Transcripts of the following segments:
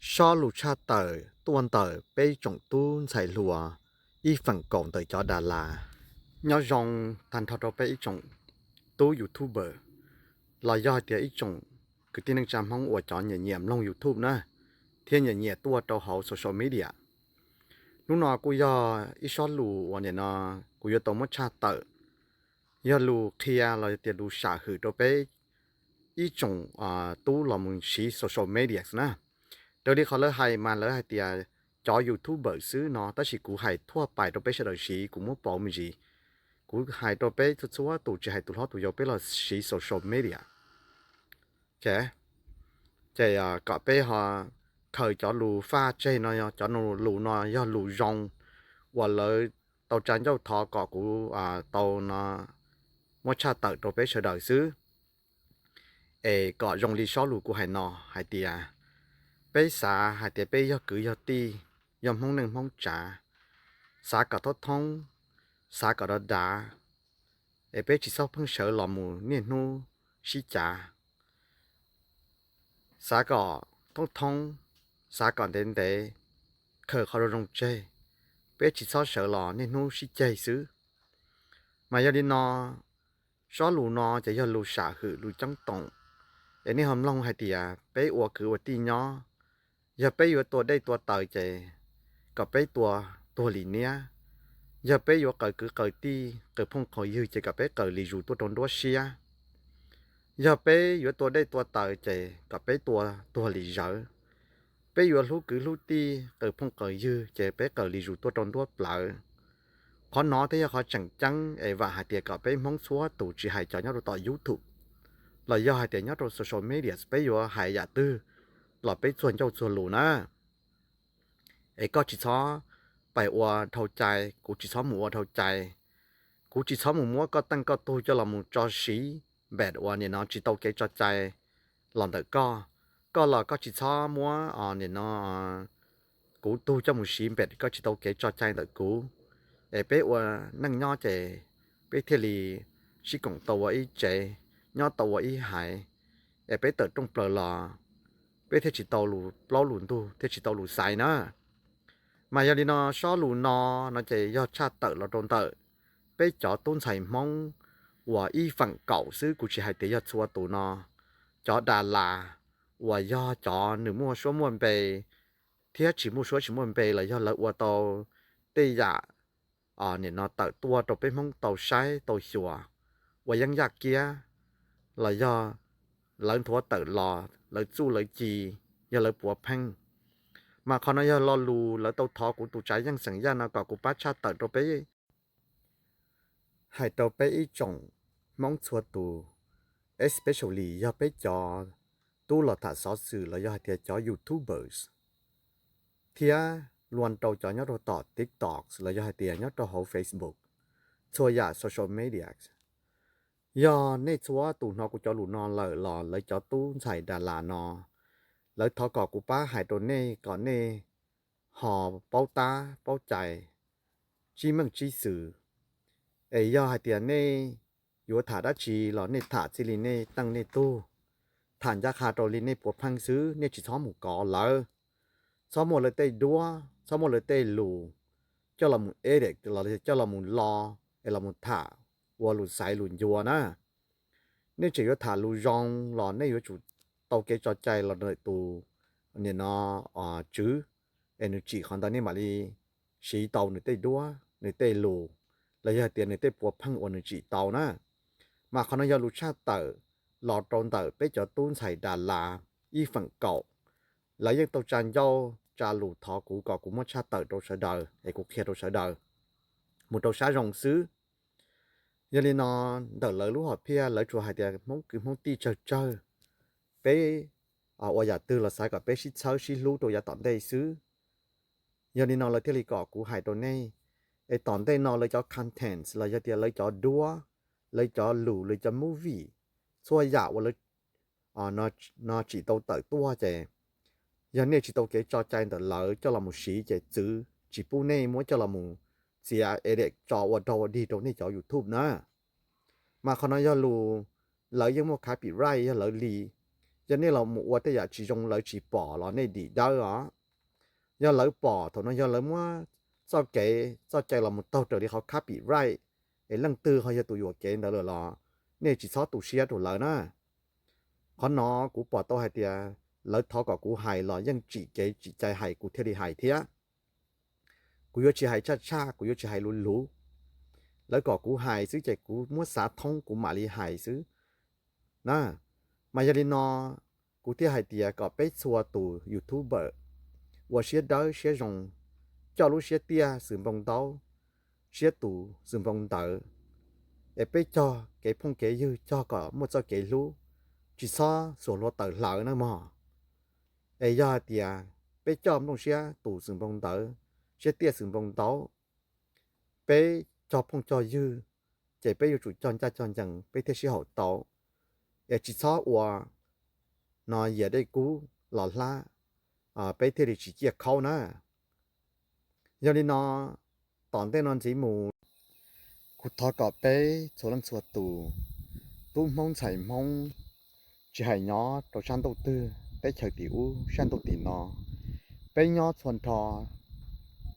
Sob lus tshaj tawm tuaj ntawm peb ib tsoom tub ntxhais hluas ib feem kaum ntawm cov Das Las. Nyob zoo tag nrho rau peb ib tsoom tub YouTuber los yog hais tias ib tsoom kwv tij neej tsa Hmoob uas cov nyiam nyiam mloog YouTube na, thiab nyiam nyiam tuaj rau hauv social media. Hnub no kuj yog ib sob lus uas nim no kuv yuav tau muab tshaj tawm, yog lus qhia los yog tias lus sam hwm rau peb ib tsoom tub los mus siv social media na. Raws li qhov lawv hais mas lawv hais tias cov YouTuber xwb no, tab sis kuv hais thuaj pais rau peb sawv daws siv, kuv muab pauv me ntsis. Kuv hais rau peb txhua txhua tus, tsis hais tus hlob tus yau, peb los siv social media. Ces kom peb ho khaws cov lus faj tseg no, cov lus no yog lus zoo uas lawv tau tsa ncauj thov kom kuv tau no muab tshaj tawm rau peb sawv daws xwb. Es kom zoo li sob lus kuv hais no hais tias, peb xav hais tias peb yog kwv yog tij, yog Hmoob neej Hmoob tsav, xav kom thoob thoob, xav kom dav dav, es peb tsis txhob pheej sawv los mus niaj hnub sib cav. Xav kom thoob thoob, xav kom ntev ntev, khaws qhov zoo zoo tseg, peb tsis txhob sawv los niaj hnub sib ceg xwb. Mas yog li no, sob lus no ces yog lus sam hwm lus ceeb toom, es nej ho mloog hais tias peb ua kwv ua tij nyob, yog peb yuav tua dej tua taws ces kom peb tua tuag li niab, yog peb yuav qaws kwv qaws tij qaws phooj qaws ywg ces kom peb qaws li zus tuaj rau nruab siab, yog peb yuav tua dej tua taws ces kom peb tua tuag li zawv, peb yuav hlub kwv hlub tij qaws phooj qaws ywg ces peb qaws li zus tuaj rau nruab plawv. Qhov no thiaj yog qhov tseem ceeb es vam hais tias kom peb Hmoob txhua tus tsis hais cov nyob rau tom YouTube los yog hais tias nyob rau social media peb yuav hais yam twg los peb txuag ncauj txuag lus na. Es koj tsis txhob pais ua dhau cai, kuv tsis txhob mus ua dhau cai, kuv tsis txhob mus muab koj teej koj tug coj los mus tso siv npem uas nim no tsis tau kev tso cai los ntawm koj. Koj los koj tsis txhob muab nim no kuv tug coj mus siv npem koj tsis tau kev tso cai ntawm kuv. Es peb ua neej nyob ces peb thiaj li sib koom tau ua ib tsev, nyob tau ua ib haiv, es peb tawm rooj plaws los peb thiaj tsis tau lus plaub lus ntug, thiaj tsis tau lus xaiv na. Mas yog li no sob lus no, no ces yog tshaj tawm los rau ntawm peb cov tub ntxhais Hmoob uas ib feem kaum xwb, kuv tsis hais tias yog txhua tus no. Cov Das Las uas yog cov nws muaj suab muaj npe thiab tsis muaj suab tsis muaj npe los yog lawv ua tau tej yam nim no tawm tuaj rau peb Hmoob tau saib tau xyuas ua yeeb yaj kiab, los yog lawv nthuav tawm los lawv txuj lawv ci, yog lawv puav pheej. Mas qhov no yog lo lus lawv tau thov kuv tus tsav yeej xeem Yaj no kom kuv pab tshaj tawm rau peb, hais rau peb ib tsoom Hmoob txhua tus, especially yog peb cov tub los tham xov xwm los yog hais tias cov YouTubers, thiab luag rau cov nyob rau tom TikTok los yog hais tias nyob rau hauv Facebook, txhua yam social media. Yog nej txhua tus hnov kuv cov lus no lawm los lawv cov tub ntxhais Das Las no, lawv thov kom kuv pab hais rau nej kom nej ho paub tab paub cai, tsib meej tsib xwm. Es yog hais tias nej yuav tham dab tsi los nej tham txij li nej teej nej tug, tham ncaj qha rau li nej puav pheej xwb, nej tsis txhob mus kov lawv, txhob muaj lawv tej duab, txhob muaj lawv tej lus coj los mus edit los coj los mus lo, es los mus tham ua lus xaiv lus ncua na. Nej tseem yuav tham lus zoo los nej yuav tsum tau kev tso cai los ntawm tus nim no tswv, es nws tsim qhov ntawd nej mam li siv tau nws tej duab nws tej lus, los yog hais tias nws tej puav pheej uas nws tsim tau na. Mas qhov no yog lus tshaj tawm los rau ntawm peb cov tub ntxhais Das Las ib feem kaum. Lawv yeej tau tsa ncauj tsa lus thov kuv kom kuv muab tshaj tawm rau sawv daws es kuv qhia rau sawv daws mus rau sab zoo xwb. Yog li no, ntawm lawv lub hom phiaj lawv tsuas hais tias Hmoob kwv Hmoob tij tsawg tsawg, peb ua yam twg los xav kom peb sib txhawb sib hlub rau yav tom ntej xwb. Yog li no lawv thiaj li kom kuv hais rau nej, es tom ntej no lawv cov contents los yog tias lawv cov duab, lawv cov lus, lawv cov movie, txhua yam uas lawv no tsim tau tawm tuaj ces yog nej tsis tau kev tso cai ntawm lawv coj los mus siv ces txwv tsis pub nej muab coj los mus txiav edit tso ua dog ua dig rau nej cov YouTube na. Mas qhov no yog lus lawv yeej muaj copyright yog lawv li, Yog nej los mus ua tej yam tsis zoo lawv tsis pom los nej dim dawb os. Yog lawv pom, thaum no yog lawv muab txoj kev txoj cai los mus taug raws li qhov copyright, es leej twg ho yog tus yuam kev ntawd lawm los nej tsis txhob tu siab rau lawv na. Qhov no kuv pom tau hais tias lawv thov kom kuv hais los yeej tsim kev tsim cai hais kuv thiaj li hais thiab. Kuv yuav tsis hais tshaj tshaj, kuv yuav tsis hais luv luv. Lawv kom kuv hais xwb ces kuv muab xav thoob kuv mam li hais xwb na. Mas yog li no kuv thiaj hais tias kom peb txhua tus YouTuber ua siab dawb siab zoo, coj lub siab tiaj xwm npoo ntaub, siab tus xwm npoo ntawv, es peb cog kev phooj kev ywg, cog kom muaj txoj kev hlub, tsis txhob xuas hlua tawm hlawv na mog. Es yog hais tias peb coj nplooj siab tus xwm npoo ntawv, siab tiaj xwm npoo ntaub, peb cog phooj cog ywg, ces peb yuav tsum cog ncaj cog ncees peb thiaj sib haum tau. Es tsis txhob ua no yias dej kub los hlab, peb thiaj li tsis ciaj khaub na. Yog li no, tom ntej no ntxiv mus, kuv thov kom peb txhua leej txhua tus, tub Hmoob ntxhais Hmoob, tsis hais nyob rau sab ntuj twg teb chaws tim ub sab ntuj tim no, peb nyob txhua nrho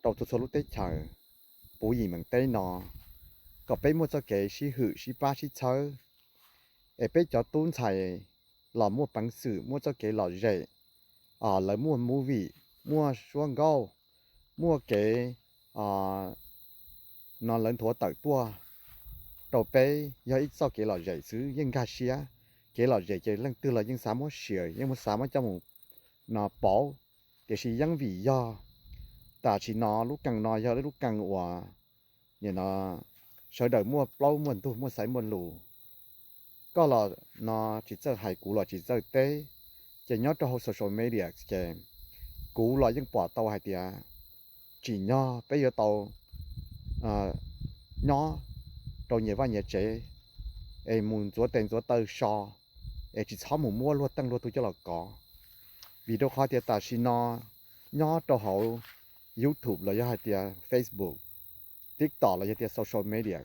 rau txhua txhua lub teb chaws puv yim meem teb no, kom peb muaj txoj kev sib hwm sib pab sib txhawb, es peb cov tub ntxhais los muaj peev xwm muaj txoj kev lom zem, lawv muaj movie, muaj suab nkauj, muaj kev no lawv nthuav tawm tuaj rau peb yog ib txoj kev lom zem xwb yeej nkag siab. Kev lom zem ces leej twg los yeej xav muab share, yeej muab xav muab coj mus no pauv, tiam sis yeej vim yog tam sim no lub keeb no yog lub keeb uas nim no sawv daws muaj plaub muaj ntug muaj xaiv muaj lus, koj los no tsis txawj hais kuv los tsis txawj teb, ces nyob rau hauv social media ces kuv los yeej pom tau hais tias tsim nyog peb yuav tau nyob rau nyias vaj nyias tsev, es mus ntxuav tes ntxuav taw so, es tsis txhob mus muab luag teej luag tug coj los kov. Vim rau qhov tias tam sim no nyob rau hauv YouTube los yog hais tias Facebook, TikTok los yog tias social media,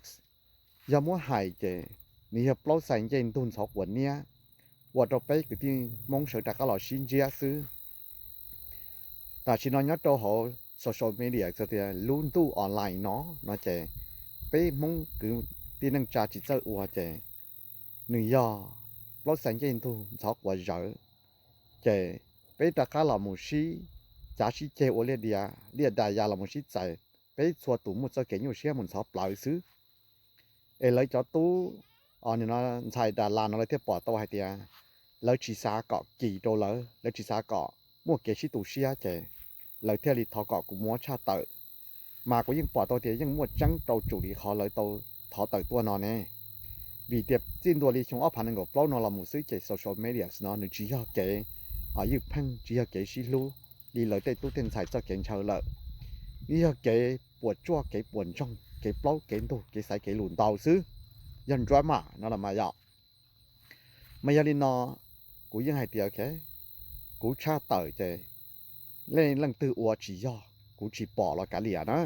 yog muab hais ces nws yog plaub xais ncej ntug ntxhov quav niab, ua rau peb kwv tij Hmoob sawv rov qab los sib ntsiab xwb. Tam sim no nyob rau hauv social media tias lub ntuj online no no ces peb Hmoob kwv tij neej tsa tsis txawj ua ces nws yog plaub xais ncej ntug ntxhov quav zawv, ces peb rov qab los mus sib cav sib ceg ua liaj dias liaj das ya los mus sib txais, peb txhua tus muaj txoj kev nyuaj siab mus ntxhov plawv xwb. Es lawv cov tub ntxhais Das Las no lawv thiaj pom tau hais tias lawv tsis xav kom kis rau lawv, lawv tsis xav kom muaj kev sib tu siab ces lawv thiaj li thov kom kuv muab tshaj tawm. Mas kuv yeej pom tau tias yeej muaj tseeb rau tsum li qhov lawv tau thov tawm tuaj no ne. Vim tias txij ntua li xyoo ob phav nees nkaum plaub no los mus xwb ces social media no nws tsis yog kev ywj pheej, tsis yog kev sib hlub li lawv tej tub tej ntxhais txoj kev ntshaw lawm. Nws yog kev puas tsuaj, kev puas ntsoog, kev plaub kev ntug, kev xaiv kev lus ntau xwb, yog drama no los mas yom. Mas yog li no, kuv yeej hais tias kuv tshaj tawm ces leej leej twg ua tsis yog kuv tsis pom los kav liam na.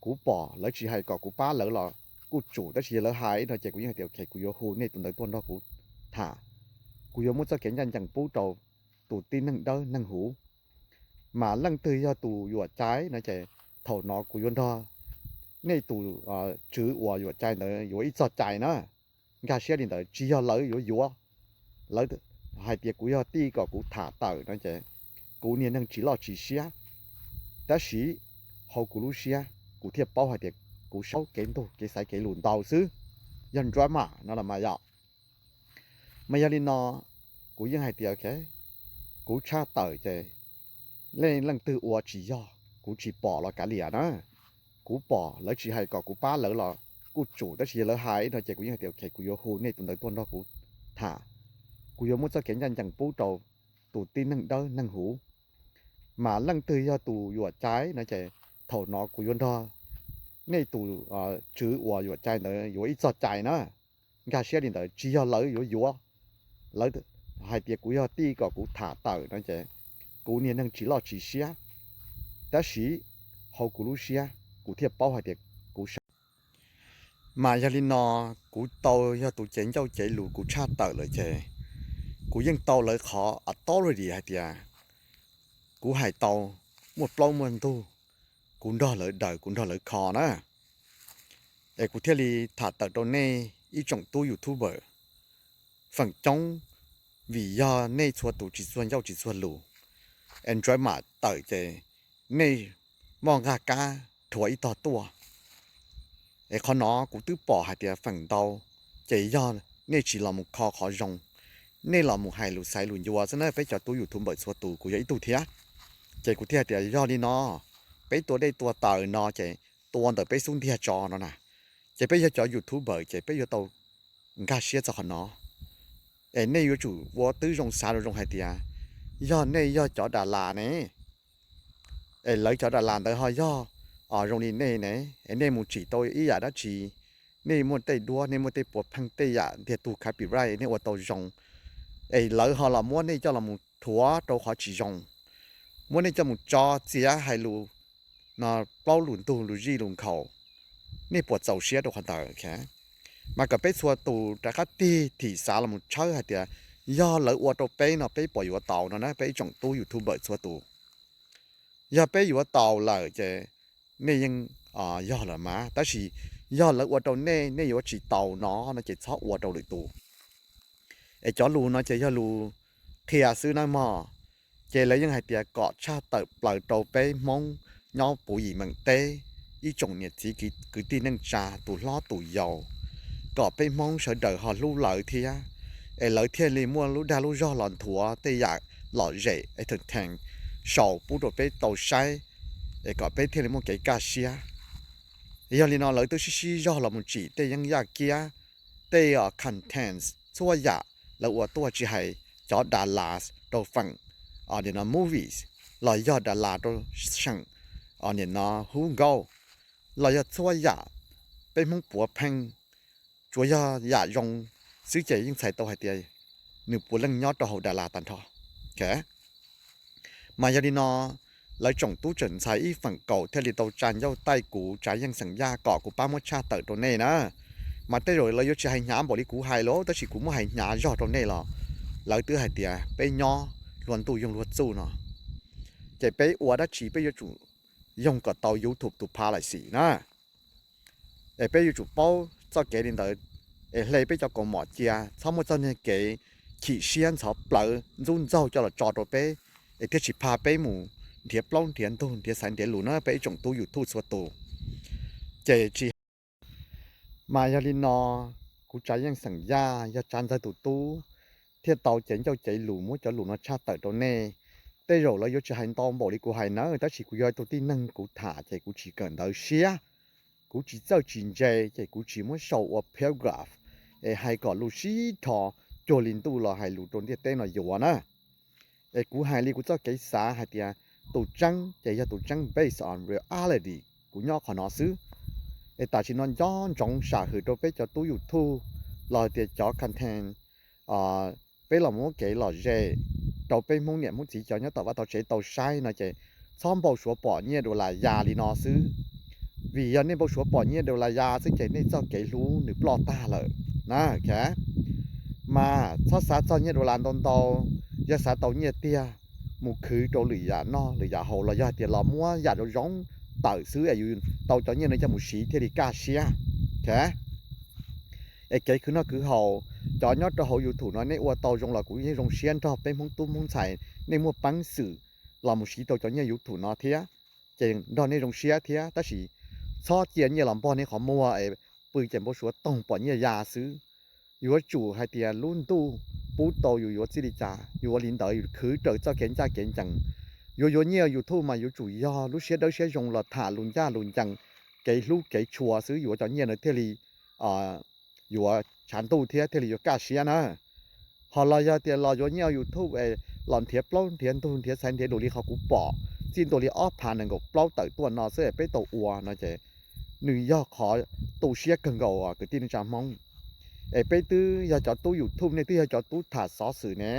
Kuv pom lawv tsis hais kom kuv pab lawv los kuj tsum, tab sis yog lawv hais no ces kuv yeej hais tias ok, kuv yuav hu nej tus ntawd tuaj nrog kuv tham, kuv yuav muab txoj kev ncaj ncees pub rau tus tib neeg dawb neeg huv. Mas leej twg yog tus yuam cai no ces thaum no kuv yuav nrog nej tus tswv uas yuam cai ntawd yuav ib txoj cai na. Nkag siab li ntawd, tsis yog lawv yuav yuav, lawv hais tias kuv yog tij kom kuv tham tawm no ces kuv niag neeg tsis loj tsis siab, tab sis hauv kuv lub siab kuv thiaj paub hais tias kuv saib kev ntug kev xaiv kev lus ntau xwb, yog drama no los mas yom. Mas yog li no, kuv yeej hais tias ok, kuv tshaj tawm ces leej leej twg ua tsis yog kuv tsis pom los kav liam na. Kuv pom lawv tsis hais kom kuv pab lawv los kuj tsum, tab sis yog lawv hais no ces kuv yeej hais tias ok, kuv yuav hu nej tus ntawd tuaj nrog kuv tham, kuv yuav muab txoj kev ncaj ncees pub rau tus tib neeg dawb neeg huv. Mas leej twg yog tus yuam cai no ces thaum no kuv yuav nrog nej tus tswv uas yuam cai ntawd yuav ib txoj cai na. Nkag siab li ntawd, tsis yog lawv yuav yuav, lawv hais tias kuv yog tij kom kuv tham tawm no ces kuv niag neeg tsis loj tsis siab, tab sis hauv kuv lub siab kuv thiaj paub hais tias kuv saib. Mas yog li no, kuv tau yog tus cev ncauj cev lus kuv tshaj tawm lawm ces kuv yeej tau lawv qhov authority hais tias kuv hais tau muaj plaub muaj ntug, kuv nrog lawv daws, kuv nrog lawv kho na. Es kuv thiaj li tham tawm rau nej ib tsoom tub YouTuber feem coob, vim yog nej txhua tus tsis txuag ncauj tsis txuag lus, es ntsawv mam tawm ces nej muaj nqaj kab rhuav ib tog tuaj. Es qhov no kuv twb pom hais tias feem ntau ces yog nej tsis los mus kho qhov zoo, nej los mus hais lus xaiv lus ncua xwb na, peb cov tub YouTuber txhua tus, kuv yog ib tug thiab. Ces kuv thiaj hais tias yog li no, peb tua dej tua taws no ces tua ntawm peb xub ntiag tso no na, ces peb yog cov YouTuber ces peb yuav tau nkag siab txog qhov no. Es nej yuav tsum ua tib zoo xav rau zoo hais tias yog nej yog cov Das Las ne, es lawv cov Das Las ntawd ho yog zoo li nej ne, es nej mus tsim tau ib yam dab tsi, nej muaj tej duab, nej muaj tej puav pheej, tej yam ntiag tug copyright nej ua tau zoo, es lawv ho los muab nej coj los mus rhuav rau qhov tsis zoo, muab nej coj mus tso txiav hais lus no plaub lus ntug lus zij lus nkhaus, nej puas txaus siab rau qhov ntawd? Mas kom peb txhua tus rov qab tig thim xav los mus tshawb hais tias yog lawv ua rau peb no peb puas yuav tau no na, peb ib tsoom tub YouTuber txhua tus. Yog peb yuav tau lawm ces nej yeej yog lawm mas, tab sis yog lawv ua rau nej, nej yuav tsis tau no no ces txhob ua rau lwm tus. Es cov lus no ces yog lus qhia xwb nawb mog. Ces lawv yeej hais tias kom tshaj tawm plaws rau peb Hmoob nyob puv yim meem teb, ib tsoom niam txiv kwv tij neej tsa tus hlob tus yau, kom peb Hmoob sawv daws ho hlub lawv thiab, es lawv thiaj li muaj lub dag lub zog los nthuav tej yam lom zem entertain sau pub rau peb tau saib, es kom peb thiaj li muaj kev kaj siab. Yog li no lawv twb sib sib zog los mus tsim tej yeeb yaj kiab, tej contents txhua yam lawv ua tuaj, tsis hais cov Das Las rau feem nim no movies, los yog Das Las rau seem nim no hub nkauj, los yog txhua yam peb Hmoob puav pheej, tsuas yog yam zoo xwb ces yeej txhais tau hais tias nws puav leej nyob rau hauv Das Las tag nrho. Mas yog li no, lawv tsoom tub tsoom ntxhais ib feem kaum thiaj li tau tsa ncauj taij kuv Tsav Yeej xeem Yaj kom kuv pab muab tshaj tawm rau nej na. Mas tej zaum lawv yuav tsis hais hnyav npaum li kuv hais los, tab sis kuv muab hais hnyav zog rau nej los lawv twb hais tias peb nyob luag ntuj yoog luag txuj no, ces peb ua dab tsi peb yuav tsum yoog kom tau YouTube tus policy na. Es peb yuav tsum paub txoj kev li ntawd, es hle peb cov kaus mom cia, txhob muaj txoj niag kev chim siab ntxhov plawv ntxub ntxaug coj los tso rau peb, es thiaj tsis pha peb mus nrhiav plaub nrhiav ntug nrhiav xaiv nrhiav lus na peb ib tsoom tub YouTube txhua tus. Ces tsis Mas yog li no, kuv Tsav Yeej xeem Yaj yog Tsav Ntxawg tus tub, thiaj tau cev ncauj cev lus muab cov lus no tshaj tawm rau nej. Tej zaum lawv yuav tsis hais ntau npaum li kuv hais nawb, tab sis kuv yog tus tib neeg kuv tham ces kuv tsis kawm ntawv siab, kuv tsis txawj tsis ntse, ces kuv tsis muab sau ua paragraph es hais kom lus sib dhos cuag li ntuj los hais lus rau ntiaj teb no yuav na. Es kuv hais li kuv txoj kev xav hais tias tus tseeb ces yog tus tseeb based on reality, kuv nyob qhov no xwb. Es tam sim no nco ntsoov sam hwm rau peb cov tub YouTube los hais tias cov content, peb los muab kev lom zem rau peb Hmoob niam Hmoob txiv cov nyob tom vaj tau tsev tau saib no ces txhob npau suav pom nyiaj dollar ya li no xwb. Vim yog nej npau suav pom nyiaj dollar ya xwb ces nej txoj kev hlub nws ploj tag lawm na. Mas txhob xav txog nyiaj dollar ntau ntau, yog xav tau nyiaj tiag, mus khwv rau lwm yam noj lwm yam haus los yog hais tias los muab yam zoo zoo tawm xwb es yus tau cov nyiaj no coj mus siv thiaj li kaj siab. Es kev khwv noj khwv haus, cov nyob rau hauv YouTube no nej ua tau zoo los kuv yeej zoo siab nrog peb Hmoob tub Hmoob ntxhais nej muaj peev xwm los mus siv tau cov nyiaj YouTube no thiab, ces nrog nej zoo siab thiab. Tab sis txhob cia nyiaj los npog nej qhov muag es pw ces npau suav toog pom nyiaj ya xwb. Yuav tsum hais tias lub ntuj pub tau yus yuav txij li cas yuav li ntawd, yus khwv raws txoj kev ncaj kev ncees. Yuav yuav nyiaj YouTube mas yuav tsum yog lub siab dawb siab zoo los tham lus ncaj lus ncees, kev hlub kev tshua xwb yuav cov nyiaj ntawd thiaj li yuav tshav ntuj thiab thiaj li yuav kaj siab na. Ho los yog tias los yuav nyiaj YouTube es los nrhiav plaub nrhiav ntug nrhiav xaiv nrhiav lus li qhov kuv pom txij ntua li ob phav nees nkaum plaub tawm tuaj no xwb es peb tau ua no ces nws yog qhov tu siab kawg nkaus kwv tij neej tsa Hmoob. Es peb twb yog cov tub YouTube, nej twb yog cov tub tham xov xwm ne,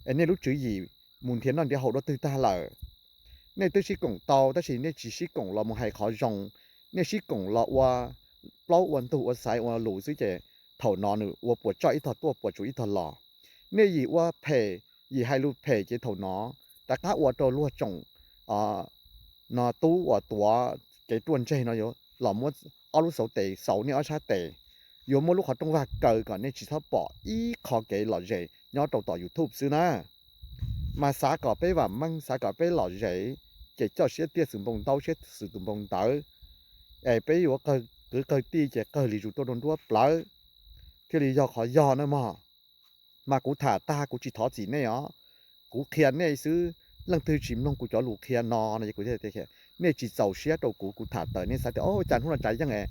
es nej lub tswv yim mus nrhiav noj nrhiav haus dua twg tag lawm? Nej twb sib koom tau tab sis nej tsis sib koom los mus hais qhov zoo, nej sib koom los ua plaub ua ntug ua xaiv ua lus xwb ces thaum no nws ua puas tsuaj ib tog tuaj puas tsuaj ib tog los. Nej yim ua phem, yim hais lus phem ces thaum no rov qab ua rau luag tsoom no tub uas tuav kev ruaj ntseg no yuav los muab ob lub xauv tes xauv nej ob sab tes, yuav muab lub qhov rooj vag kaw kom nej tsis txhob pom ib qho kev lom zem nyob rau tom YouTube xwb na. Mas xav kom peb vam meej, xav kom peb lom zem, ces coj siab tiaj xwm npoo ntaub, siab xwm tus npoo ntawv, es peb yuav qawg kwv qawg tij ces qawg li zus tuaj rau nruab plawv, thiaj li yog qhov yog na mog. Mas kuv tham tag kuv tsis thov txim nej os, kuv qhia nej xwb. Leej twg tsis mloog kuv cov lus qhia no no, nej tsis txaus siab rau kuv, kuv tham tawm nej xav tias, o, cas hnub no Tsav Yeej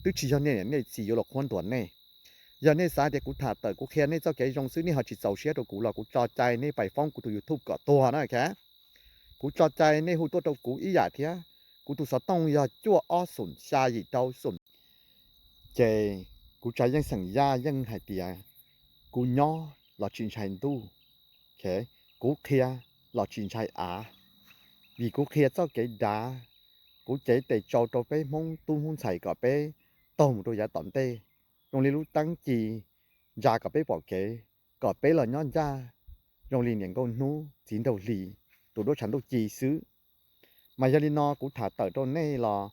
twb tsis yog nej niam nej txiv yuav los qhuab ntuas nej. Yog nej xav tias kuv tham tawm kuv qhia nej txoj kev zoo xwb, nej ho tsis txaus siab rau kuv los kuv tso cai nej pais foob kuv tus YouTube kom tuag na. Kuv tso cai nej hu tuaj rau kuv ib yam thiab. Kuv tus xov tooj yog cuaj ob xoom xya yim rau xoom. Ces kuv Tsav Yeej xeem Yaj yeej hais tias, kuv nyob los tsis ntshai ntuj, kuv qhia los tsis ntshai av, vim kuv qhia txoj kev dav, kuv cev tes tsau rau peb Hmoob tub Hmoob ntxhais kom peb taug mus rau yav tom ntej zoo li lub teeb ci ntsa kom peb pom kev, kom peb los nyob ncaj zoo li niam nkauj hnub txiv nraug hli, tus duab tshav ntuj ci xwb. Mas yog li no kuv tham tawm rau nej los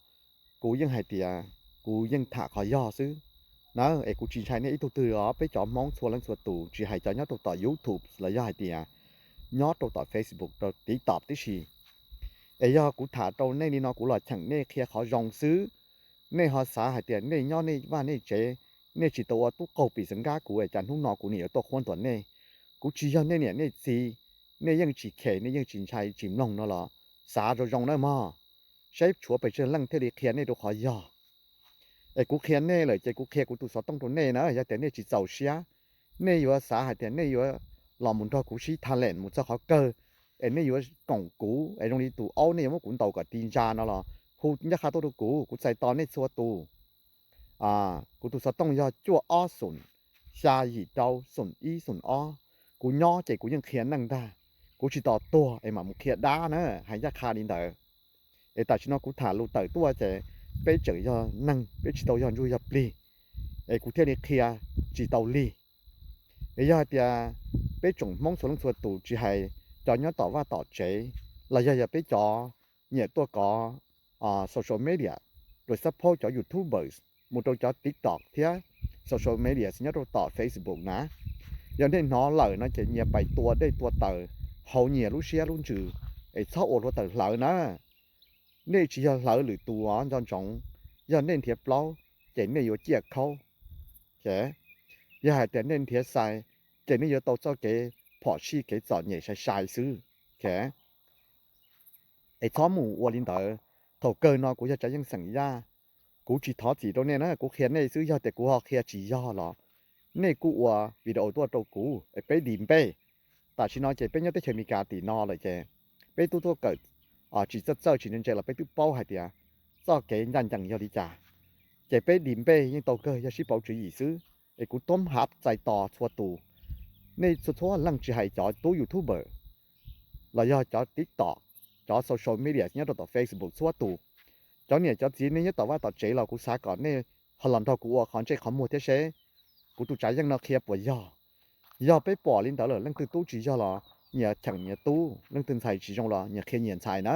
kuv yeej hais tias kuv yeej tham qhov yog xwb na, es kuv tsis ntshai nej ib tug twg os. Peb cov Hmoob txhua leej txhua tus, tsis hais cov nyob rau tom YouTube los yog hais tias nyob rau tom Facebook rau TikTok tib si, es yog kuv tham rau nej li no kuv los cheem nej qhia qhov zoo xwb. Nej ho xav hais tias nej nyob nej vaj nej tsev, nej tsis tau ua tub qaug pim xeev nkab kuv es cas hnub no kuv niam yuav tuaj qhuab ntuas nej. Kuv tsis yog nej niam nej txiv, nej yeej tsis khes, nej yeej tsis ntshai tsis mloog no los xav zoo zoo nawb mog, saib tshuav pes tsawg leej thiaj li qhia nej rau qhov yog. Es kuv qhia nej lawm ces kuv qhia kuv tus xov tooj rau nej na, yog tias nej tsis txaus siab, nej yuav xav hais tias nej yuav los mus nrog kuv sib tha leem mus txog qhov kawg, es nej yuav koom kuv es zoo li tus aub nej yuav muab kuv ntaus kom ti ntsa no los hu ncaj qha tuaj rau kuv, kuv txais tos nej txhua tus. Kuv tus xov tooj yog cuaj ob xoom xya yim rau xoom ib xoom ob. Kuv nyob ces kuv yeej qhia neej ntag, kuv tsis tos tuag es mam mus qhia dab na, hais ncaj qha li ntawd. Es tam sim no kuv tham lus tawm tuaj ces peb tseem yog neeg, peb tsis tau yog ntsuj yog plig, es kuv thiaj li qhia tsis tau li. Es yog hais tias peb tsoom Hmoob txhua leej txhua tus tsis hais cov nyob tom vaj tom tsev los yog yog peb cov nyiam tuaj kov social media, rau xab phaub cov YouTubers mus rau cov TikTok thiab social media nyob rau tom Facebook na, yog nej hnov lawm no ces nyias pais tua dej tua taws, haus nyias lub siab lub ntsws, es txhob ua hluav taws hlawv na. Nej tsis yog hlawv lwm tus os nco ntsoov, yog nej nrhiav plaub ces nej yuav ciaj khaub, yog hais tias nej nrhiav xais ces nej yuav tau txoj kev phom sij kev txom nyem sai sai xwb. Es txhob mus ua li ntawd. Thaum kawg no kuv yog Tsav Yeej xeem Yaj, kuv tsis thov txim rau nej na, kuv qhia nej xwb. Yog tias kuv ho qhia tsis yog los nej kuj ua video tuaj rau kuv es peb debate. Tam sim no ces peb nyob teb chaws Amelikas tim no lawm ces peb twb tuaj kawm tsis txawj txawj tsis ntse ntse los peb twb paub hais tias txoj kev ncaj ncees yog li cas. Ces peb debate yeej tau kawg, yog sib pauv tswv yim xwb. Es kuv toob hav txais tos txhua tus, nej txhua txhua leej tsis hais cov tub YouTuber los yog cov TikTok, cov social media nyob rau tom Facebook txhua tus, cov niam cov txiv nej nyob tom vaj tom tsev los kuv xav kom nej ho los nrog kuv ua qhov ntsej qhov muag thiab seb kuv tus Tsav Yeej no qhia puas yog. Yog peb pom li ntawd lawm leej twg tub tsis yog los nyias cheem nyias tub, leej twg ntxhais tsis zoo los nyias qhia nyias ntxhais na,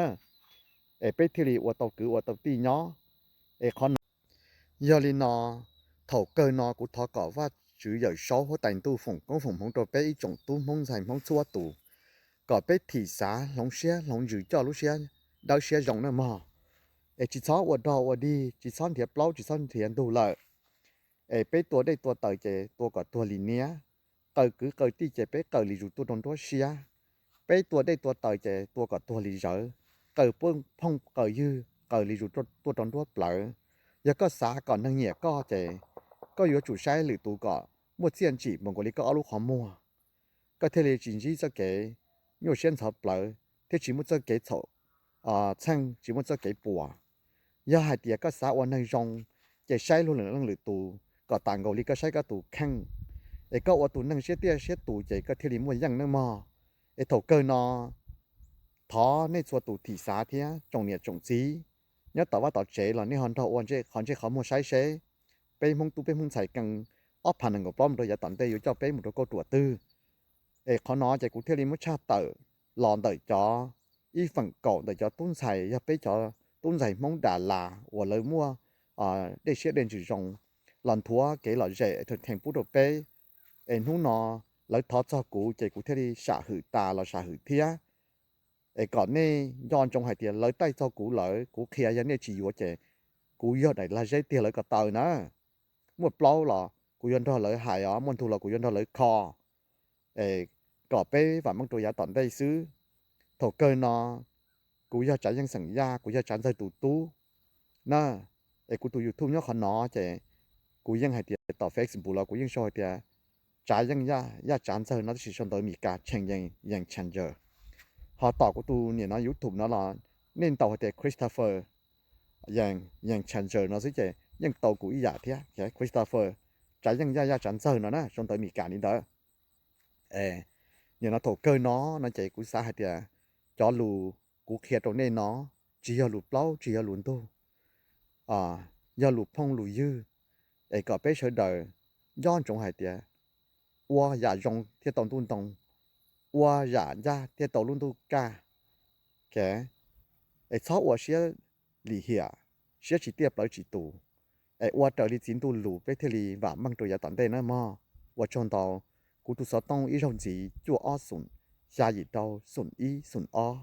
es peb thiaj li ua tau kwv ua tau tij nyob. Es qhov no, yog li no, thaum kawg no kuv thov kom Vajtswv Yawm Saub huab tais ntuj foom koob foom hmoov rau peb ib tsoom tub Hmoob ntxhais Hmoob txhua tus, kom peb thim xav hloov siab hloov ntsws coj lub siab dawb siab zoo nawb mog. Es tsis txhob ua dog ua dig, tsis txhob nrhiav plaub tsis txhob nrhiav ntug lawm. Es peb tua dej tua taws ces tua kom tuag li niab, qaws kwv qaws tij ces peb qaws li zus tuaj rau nruab siab. Peb tua dej tua taws ces tua kom tuag li zawv, qaws phooj qaws ywg qaws li zus tuaj rau nruab plawv. Yog koj xav kom neeg nyiam koj ces koj yuav tsum saib lwm tus kom muaj txiaj ntsim mus nkaus li koj ob lub qhov muag. Koj thiaj li tsis ntsib txoj kev nyuaj siab ntxhov plawv thiab tsis muaj txoj kev txhaum txheej, tsis muaj txoj kev puas. Yog hais tias koj xav ua neeg zoo, ces saib luag lwm leej lwm tus kom tas nkaus li koj saib koj tus kheej. Es koj ua tus neeg siab tiaj siab tus ces koj thiaj li muaj yeej nawb mog. Es thaum kawg no, thov nej txhua tus thim xav thiab tsoom niam tsoom txiv nyob tom vaj tom tsev los nej ho nrog ua qhov ntsej qhov muag saib seb peb Hmoob tub peb Hmoob ntxhais kees ob phav nees nkaum plaub mus rau yav tom ntej yuav coj peb mus rau kauj ruam twg. Es qhov no ces kuv thiaj li muab tshaj tawm los ntawm cov ib feem kaum ntawm cov tub ntxhais, yog peb cov tub ntxhais Hmoob Das Las uas lawv muaj dej siab dej ntsws zoo los nthuav kev lom zem theem pub rau peb. Es hnub no lawv thov txog kuv ces kuv thiaj li sam hwm tas los sam hwm thiab. Es kom nej nco ntsoov hais tias lawv taij txog kuv lawm, kuv qhia yog nej tsis yuav ces kuv yog daim lag zeb tiag lawv ko taw na. Muaj plaub los kuv yuav nrog lawv hais os, muaj ntug los kuv yuav nrog lawv kho. Es kom peb vam meej rau yav tom ntej xwb. Thaum kawg no kuv yog Tsav Yeej xeem Yaj, kuv yog Tsav Ntxawg tus tub na. Es kuv tus YouTube nyob qhov no ces kuv yeej hais tias tom Facebook los kuv yeej sau hais tias Tsav Yeej Yaj, Yaj Tsav Ntxawg no, tab sis sau ntawv Meskas Tshee Yees, Yees Tshanger. Ho tom kuv tus niam no YouTube no los nej ntaus hais tias Christopher Yees, Yees Tshanger no xwb ces yeej tau kuv ib yam thiab. Christopher Tsav Yeej Yaj, Yaj Tsav Ntxawg no na, sau ntawv Meskas li ntawd. Nim no thaum kawg no no ces kuv xav hais tias cov lus kuv qhia rau nej no tsis yog lus plaub tsis yog lus ntug, yog lus phooj lus ywg. Es kom peb sawv daws nco ntsoov hais tias ua yam zoo thiaj tau ntuj ntoo, ua yam ncaj thiaj tau lub ntuj kaj. Es txhob ua siab lim hiam, siab tsis tiaj plawv tsis tus, es ua raws li txiv ntuj lus peb thiaj li vam meej rau yav tom ntej na mog. Ua tsaug ntau. Kuv tus xov tooj ib zaug ntxiv cuaj ob xoom xya yim rau xoom ib xoom ob.